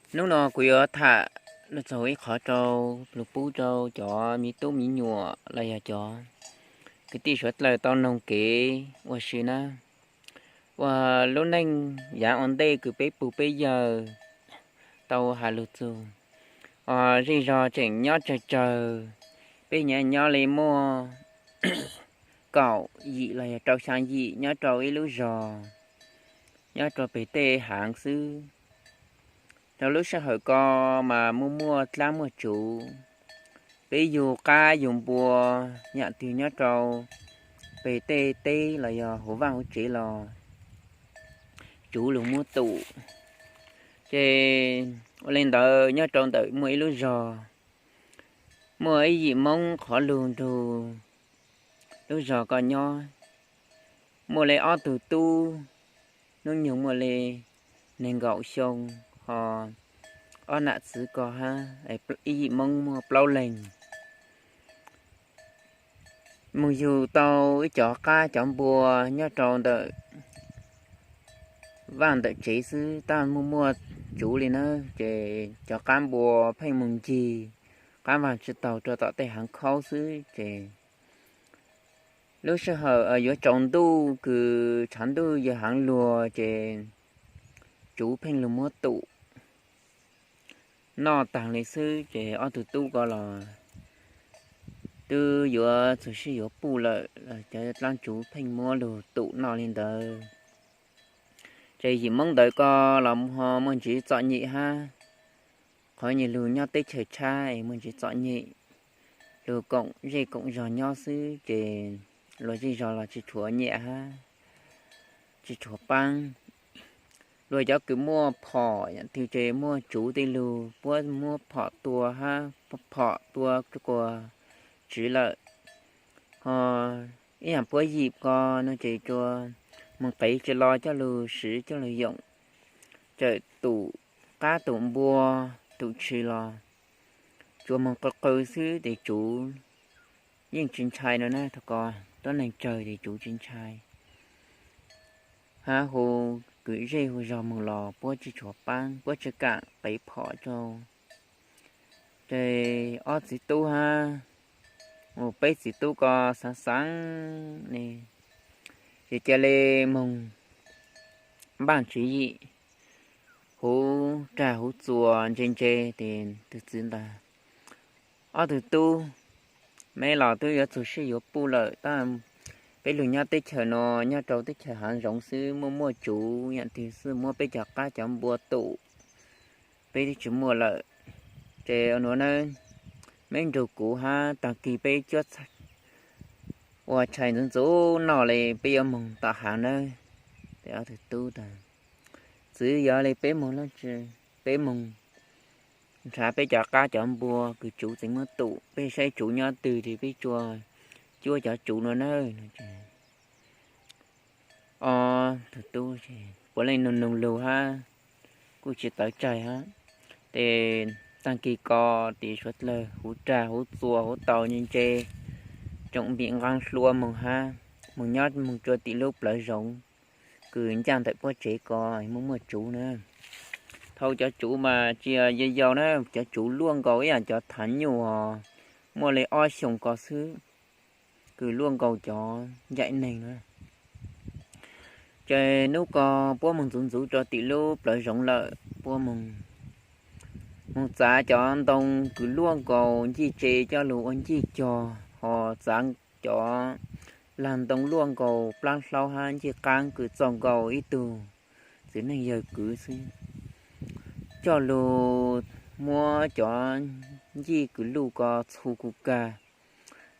Hnub no kuv yuav tham los txog ib qhov rau lug pub rau cov me tub me nyuam los yog cov kwv tij suav dlawg tau noog kev ua si na. Ua lub neej yav ua ntej kws peb pug peb yawg tau has lug txug, o, zej zog tseem nyob tsawg tsawg, peb nyob nyob li muaj kaum yim los yog rau xyaa yim nyob rau ib lub zog, nyob rau peg tej haav xwb. Rau lub sij hawm ko mas muaj muaj dlaab muaj tsuv, peb yug qaab yug npua yaam twg nyob rau peg tej teb los yog huv vaaj huv tsev los tsuv lug muab tum. Ces ua li ntawd nyob rau ntawm muaj ib lub zog, muaj ib yim Moob qhov lug nrug lub zog ko nyob, muaj li ob tug tub, hnub nyoog muaj li neeg nkaum xyoo, ho ob nam txiv ko hab, ib yim Moob muaj plaub leeg. Moog yug tau ib cov qaab cov npua nyob rau ntawm vaaj ntawm tsev xwb, tab muaj muaj tsuv li na, ces cov qaab npua pheej moog ncig qaab vaag tsi taug rau tom tej haav khaub xwb. Ces lub sij hawm yuav tsaus ntuj kws tshav ntuj yog haav luag ces tsuv pheej lug muab tum noj taag li xwb. Ces ob tug tub ko los twb yuav txug sij yuav puj lawm, cov dlaab tsuv pheej muab lug tum noj li ntawd. Ces yim Moob ntawd ko los ho muaj ntsis txom nyem hab, qhov nyuag lug nyob teb chaws tshab es muaj ntsis txom nyem, lug koom zej koom zog nyob xwb ces luag zej zog los tsi tshuav nyiam hab tsi tshuav paab. Luag cov kws muaj phom yaam twg ces muaj tsuv tej lug puab muab phom tua hab phom tua quas tsiv lawm. Ho ib yaam puab yim ko no ces tsuas moog qev tsi lo coj lug siv coj lug yoom, txawm tum qaab tum npua tum tshis los tsuas moog qw qw xwb ces tsuv yeej tsi ntshai no na. Thaum ko tuab neeg tsawg ces tsuv tsi ntshai hab hu kwv zej hu zog moog los puab tsi tshuav paab, puab tsi kaam qev phom rau. Ces ob txiv tub hab, mus peb txiv tub ko xaav xaav ne, ces ca le moog npaaj tswv yim, huv rag huv txuas ntse ntse tes tug txiv ntawd, ob tug tub, meb los twb yuav txug sij yuav puj lawm tab peb lug nyob teb chaws no, nyob rau teb chaws haav zoov xwb, muaj muaj tsuv yaam twg xwb muab peb cov qaab cov npua tum, peb twb tsi muaj lawm. Ces ua nuav na, meb nrug kuv hab taag kis peb cuab ua tshais ntxuv ntxuv noj li peb yuav moog tom haav nawb. Ces ob tug tub tas, txiv, yog li peb moog, peb moog nrhav peb cov qaab cov npua kws tsuv txeev muab tum, peb saib tsuv nyob twg tes peb tsuas cuab cov tsuv no nawb. Ob tug tub puav leej noog noog lug hab, kuj tsi tawv tsaig hab. Ces taag kis ko tes suav dlawg huv rag huv txuas huv tau ntse ntse, tsoom npim nqaa hlua moog hab, moog nyob moog rua tim lub plawv zoov kws ncaaj ntawm puab tsev ko muaj muaj tsuv na. Thaus cov tsuv mas tsis yog yau yau na, cov tsuv luaj nkaus ib yaam cov thav nyuj os, muaj li ob xyoos ko xwb, kws luaj nkaus cov ncaim neeg na. Ces nub ko puab moog ntxuv ntxuv rua tim lub plawv zoov lawm, puab moog, moog txav cov ntoo kws luaj nkaus ncij tse coj lug ua ncij cog, ho txav cov laag ntoo luaj nkaus plaab hlaub hab ncij qaab kws txaus nkaus ib tug txiv neej yawg kwv xwb, coj lug muab cov ncij kws luj ko txhu kuv kag,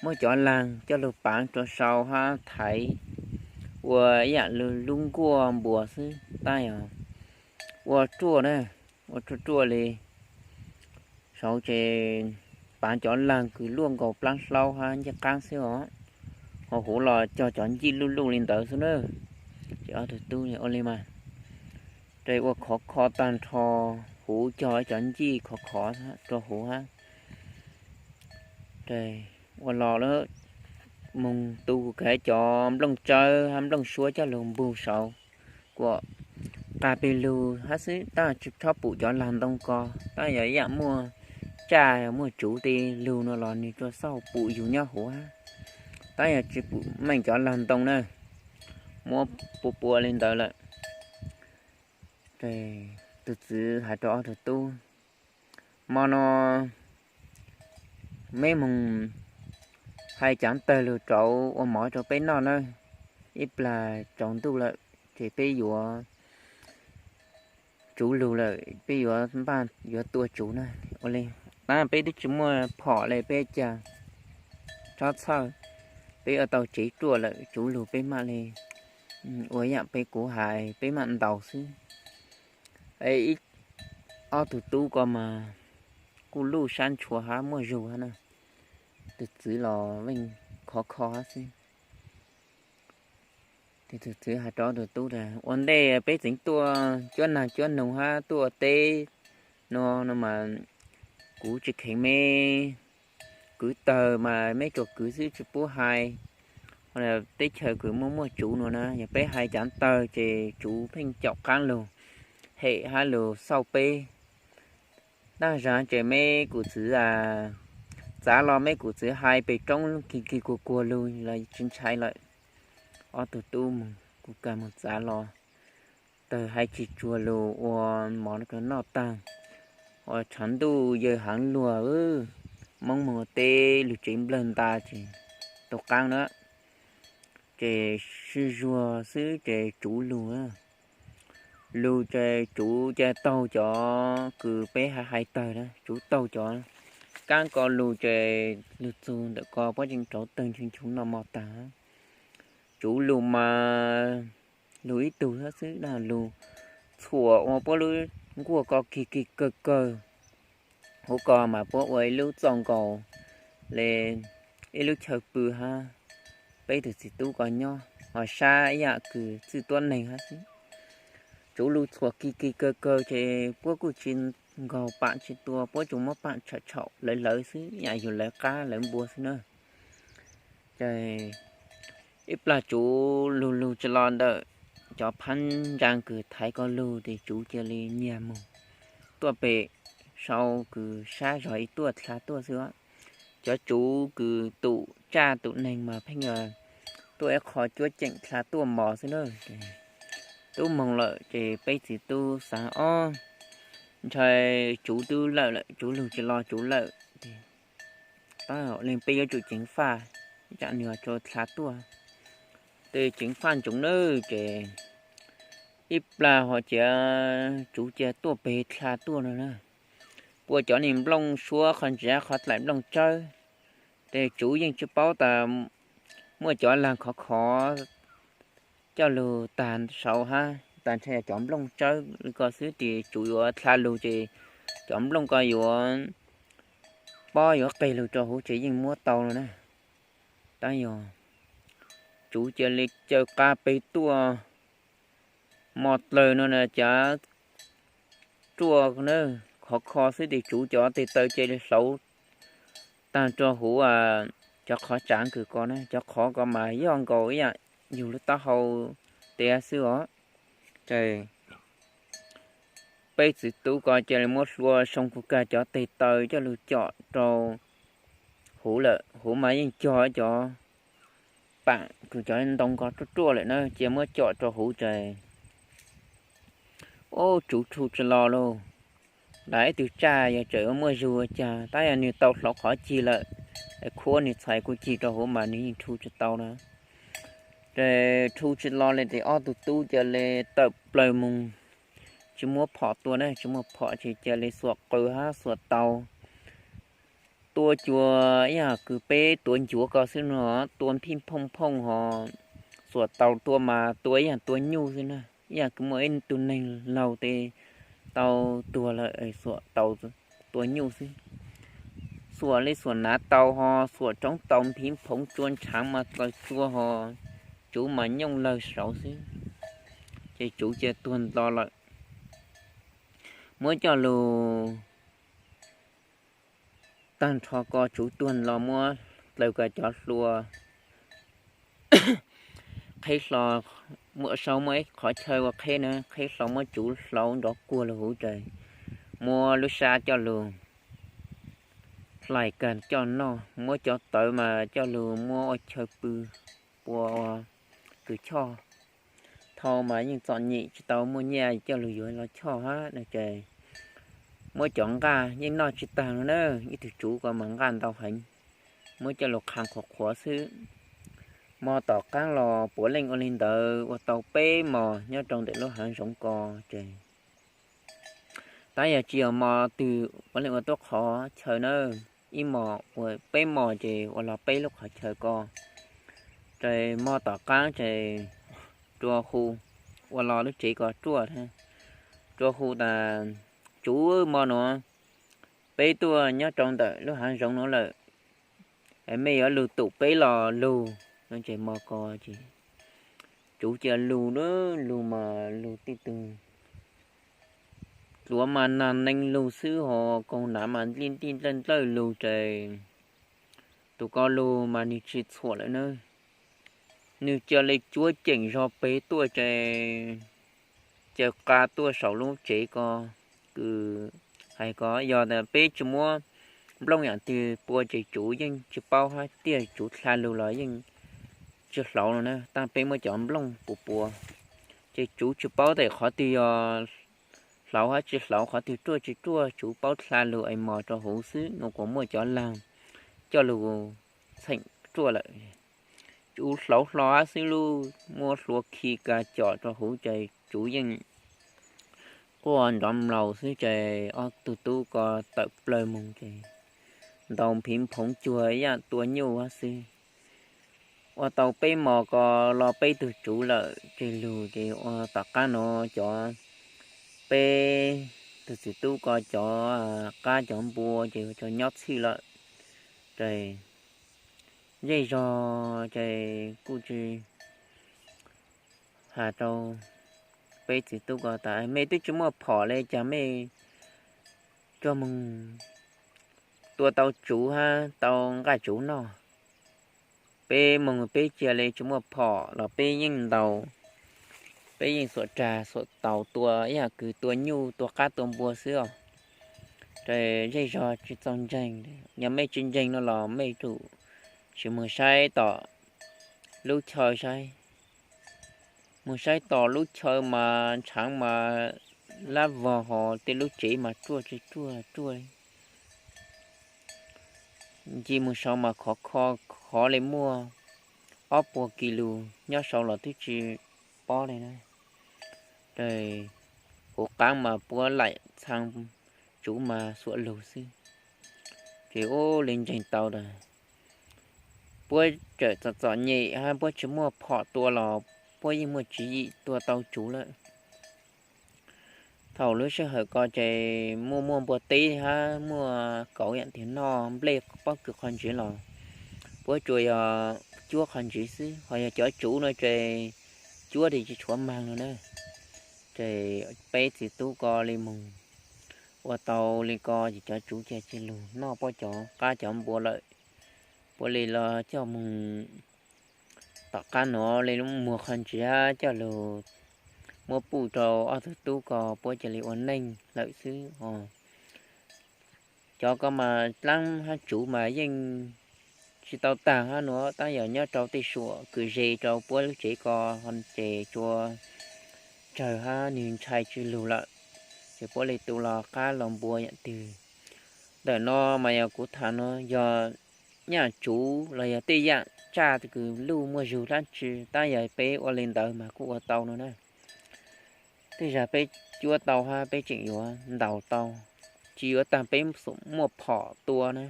muab cov laag coj lug paav rua sau hab thaiv ua ib yaam lub nkuaj npua xwb, tab yog ua ruaj na, ua ruaj ruaj li. Sau ces paav cov laag kws luaj nkaus plaab hlaub hab ncij qaab xwb os, ho huv los cog cov ncij luj luj li ntawd xwb na. Ces ob tug tub ua li mas, tes ua khov kho taag nrho, huv cog cov ncij khov kho rua huv hab. Tes ua los lawm, moog tu kuv kag cov nplooj tsawb hab nplooj suab coj lug npug saud, kuas qas pes lug hab xwb, tab tsis txhob pum cov lag ntoo ko. Tab yog ib yaam muaj tsaj muaj tsuv tej lug no los nwg tsuas xauj pum yug nyob huv hab. Tab yog tsis pum meej cov lag ntoo na, muab pua pua li ntawd lawm. Tus txwv has rua ob tug tub, mo no meb moog hais caav tawg lug rauv ua mov rua peb noj nawb. Ib plag tsaus ntuj lawm ces peb yuav tsuv lug lawm, peb yuav npaj yuav tua tsuv na. Ua le, tab peb twb tsis muaj phom le peb ca txhob txhawj, peb ua tau tsev ruaj lawm, tsuv lug peb mam le ua yaam peb kuv hais peb mam ntaus xwb. Ib ob tug tub ko mas kuj luj sab ntshua hab muaj zug hab na, tus txwv los yeej khov kho hab xwb. Tus txwv has rua tus tub tas, ua ntej peb tseem tuaj cuab naag cuab noog hab tuaj ua teb no no mas kuv tsis kheev meb kwv tawg mas meb tsuas kwv xwb tsis pub hais. Teb chaws kws muaj muaj tsuv no na, yog peb hais caav tawg ces tsuv pheej caum qaab lug hem hab lug xauj peb. Taag zag ces meb kuv txwv txav los meb kuv txwv hais pem roob kig kig kuag kuag lug los tsis ntshai lawm. Ob tug tub moog kuj kag moog txav los, tawg hais tsis tsuag lug ua mov noj taag, ua tshav ntuj yawg haav luag, Moob moog ua teb lug tsev nplawg nta ces tau qaab na, ces sib zuag xwb ces tsuv lug. Lug ces tsuv ca taug cov kws peb hais hais tawg na, tsuv taug cov kaab ko lug ces lug txug ntawm ko puab tseem rauv tawg nchuv nchuv noj mov taag. Tsuv lug mas lug ib tug hab xwb na, lug txhuam ua puab lub nkuaj ko kig kig kawg kawg. Huv ko mas puab ua ib lub txoj nkaus le ib lub chaw pw hab peb tug txiv tub ko nyob ho sab ib yaam kws txwj tuab neeg hab xwb. Tsuv lug txhuam kig kig kawg kawg ces puab kuj tsis nkaug paam tsis tua, puab tsuas muab paam tsham tsham lawv lawv xwb, ib yaam yug lawv qab lawv npua xwb na. Ces ib plag tsuv lug lug tsis los ntawm cov phaab ntsaa kws thaiv ko lug ces tsuv cia li nyiag moog tuaj pem sau kws sab zog ib tuaj dlha tuaj xwb. Cov tsuv kws tum tsaj tum neeg mas pheej tuaj ib qho cuab ceem dlha tuaj mos xwb na. Tub moog lawm ces peb txiv tub xaav ob ntshai tsuv twb lawm lawm, tsuv lug tsis los tsuv lawm, tab le peb yuav tsum ceev faj, tsam nwg tsuas dlha tuaj. Tes ceev faj ntsoov nawb ces ib plag ho cia tsuv cia tuaj peg dlha tuaj no na. Puab cov niag nplooj suab qhov ntsiav qhov dlaim nplooj tsawb, tes tsuv yeej tsis paub tas muaj cov lag khov khov coj lug tag saud hab, tas ntshai cov nplooj tsawb li ko xwb tes tsuv yuav dlha lug ces cov nplooj ko yuav pob yuav qeg lug rua huv ces yeej muab tau no na. Tab yog tsuv cia li caw qa peg tuaj mos dlawg no na, cav ruaj na, khov kho xwb tes tsuv cov tes taw cia li hlauv taag rua huv cov qhov tsav kws ko na, cov qhov ko mas yog nkaus ib yaam yug lub taub hau tes xwb os. Ces peb txiv tub ko cia li muab hlua soo kuj kag cov tes taw coj lug com rau huv lawm. Huv mas yeej cog cov paam kws cov ntoo ko ruaj ruaj lawm na, cia muab com rau huv ces ub tsuv rhu tsis los lauj. Lam ib tug tsaj yog tseem muaj zug ua caag, tab yog nwg tau hlauv qhov cig lawm, khuab nwg txhais kuj cig rau huv mas nwg yeej rhu tsis tau na. Ces rhu tsis los li tes ob tug tub ca li tawm plaws moog, tsis muab phom tua na, tsis muaj phom ces ca li xuam qws hab xuam taus, tua cua ib yaam kws peb tuav ncuav ko xwb no, tua phij phooj phooj ho xuam taus tua mas tua ib yaam tua nyuj xwb na, ib yaam kws muaj ib tug neeg laug tes tau tuag lawm xuam taus tua nyuj xwb. Xuam li xuam nav taus ho xuam roob taus phiv phoov tsua ntshaav mas txaws tsua ho tsuv mas nyooj lawg saud xwb, ces tsuv cia tuag nto lawm. Muab coj lug taag nrho ko tsuv tuag los muab dlaws ko cov hlua qheb hlo, muaj sau muaj ib qhov chaw ua qheb na, qheb hlo muab tsuv hlauv nrov kuag lug huv ces muab lub sab coj lug hlais kag coj noj, muab cov tawv mas coj lug muab ua chaw pw, pua ua kws choj. Thaum mas yeej txom nyem tsis tau muaj nyiaj coj lug yuav los choj hab no ces muab cov nqaj yeej noj tsis tag no na, ib tug tsuv ko mas nqaj ntau heev, muab coj lug qha qhuav qhuav xwb. Hmo tom qaab los puav leej ua li ntawd ua tau peb mos nyob rau ntawm lub haav zoov ko ces tab yog tsis yog mos twg puav leej ua tuab qhov chaw na, ib mos ua peb mos ces ua los peb lub qhov chaw ko. Ces hmo tom qaab ces rua hu ua los lub tsev ko ruaj, rua hu tas, tsuv, hmo nuav peb tuaj nyob rau ntawm lub haav zoov nuav lawm, mej yuav lug tum peb los lug no ces hmo ko ces tsuv cia lug, lug mas lug tej tug dluav mas nag neeg lug xwb ho, koog nav mas ntij ntij ntlawj ntlawj lug ces tus ko lug mas nwg tsis txhuam lawm na, nwg cia li cuab ceem zog peg tuaj ces caws qa tuaj saum lub tsev ko, kws hais ko yog tas peb tsis muab nplooj yam twg pua ces tsuv yeej tsis paub hab tiag, tsuv dlha lug los yeej tsis hlauv no na, tab peb muab cov nplooj pua pua ces tsuv tsis paub tas qhov twg yog hlauv hab tsis hlauv, qhov twg ruaj tsis ruaj, tsuv paub dlha lug es mos rua huv xwb, nua kuas muaj cov laag coj lug txheem ruaj lawm. Tsuv hlauv hlo hab xwb lub muab hlua khi ka com rua huv ces tsuv yeej quaj nrov mlaus xwb ces ob tug tub ko tawm plawg moog ces ntaus phiv nphoov cuag ib yaam tua nyuj hab xwb. Ua tau peb mos ko los peb tug tsuv lawm ces lug ces ua tom qaab nuav cov peb tug txiv tub ko cov qab cov npua ces cov nyob txhij lawm ces zej zog ces kuj tsis has rau peb txiv tub ko tas mej twb tsis muaj phom le cas mej coj moog tua tau tsuv hab tau nqaj tsuv noj. Peb moog peb cia li tsis muaj phom los peb yeej ntaus, peb yeej xuam rag xuam taus tua ib yaam kws tua nyuj tua qab tua npua xwb os. Zej zog tsis txaus ntseeg, yog mej tsis ntseeg no los mej tsum sim moog saib tom lub chaw saib. Moog saib tom lub chaw mas ntshaav mas lab vog hos tej lub tsev mas ruaj tsis ruaj ruaj. Nce moog saud mas khov kho, khov le muaj ob puas kis lus nyob saud los twb tsis pob le na. Huv qaab mas puab laim txhaa tsuv mas xuam lug xwb. Ces ua le ntseeg tau tas puab tseem txom txom nyem hab puab tsis muaj phom tua los puab yeej muaj tswv yim tua tau tsuv lawm. Thaum lub sij hawm ko ces muaj muaj npua teb hab muaj kauv yaam twg noj, nplej pob kws qhov ntsiv los puab tsuas yog cuab qhov ntsiv xwb, ho yog cov tsuv no ces cuab ces tsis tshuav maag no na. Ces peb txiv tub ko li moog ua tau li ko ces cov tsuv cia li lug noj puab cov qab cov npua lawm. Puab li los coj moog tom qab nuav li lub muag qhov ntsiv coj lug muab puj rau ob tug tub ko puab cia li ua neej lawm xwb os. Cov ko mas dlaab hab tsuv mas yeej tsis tau taag hab nuav, tab yog nyob rau tej suam kws ze rau puab lub tsev ko ces tsuas tsawg hab nwg ntshai tsis lug lawm, ces puab li tu los qab los npua yaam twg. Ntawm no mas yog kuv tham no yog yaam tsuv los yog tej yaam tsaj kws luj muaj zug dlaab tsi, tab yog peb ua li ntawd mas kuj ua tau no na. Tej zag peb cuab tau hab peb tseem yuav ntaus tau, tsis yuav taag peb muaj phom tua na.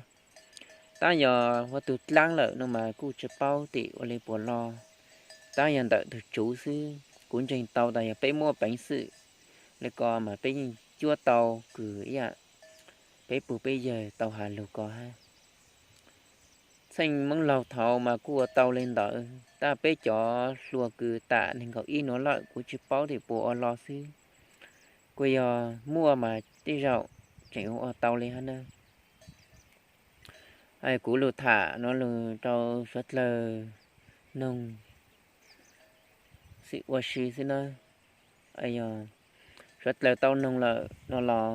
Tab yog huab tug dlaab lawm no mas kuj tsis paub tim ua li puas lo. Tab yog ntawm tug tsuv xwb, kuv ntseeg tau tas yog peb muaj peev xwm li ko mas peb yeej cuab tau kws ib yaam peb pug peb yawg tau has lug ko hab. Txheej Moob Laug thaud mas kuj ua tau li ntawd, tab peb cov hluas kws tam neeg nkaum ib nuav lawm kuv tsis paub tim puas ua lo xwb. Kuj yog muaj mas tej zaum tseem ua tau li hab na. Kuv lug tham nuav lug rau suav dlawg noog. xwb ua si xwb na. Yog suav dlawg tau noog lawm no los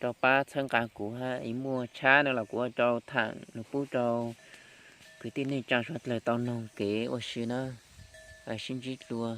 rau pab txhawb nqa kuv hab, es muaj tshab no los kuv ua rau thaam nws pub rau kwv tij neej tsaa suav dlawg tau noog kev ua si na. Sib ntsib dlua.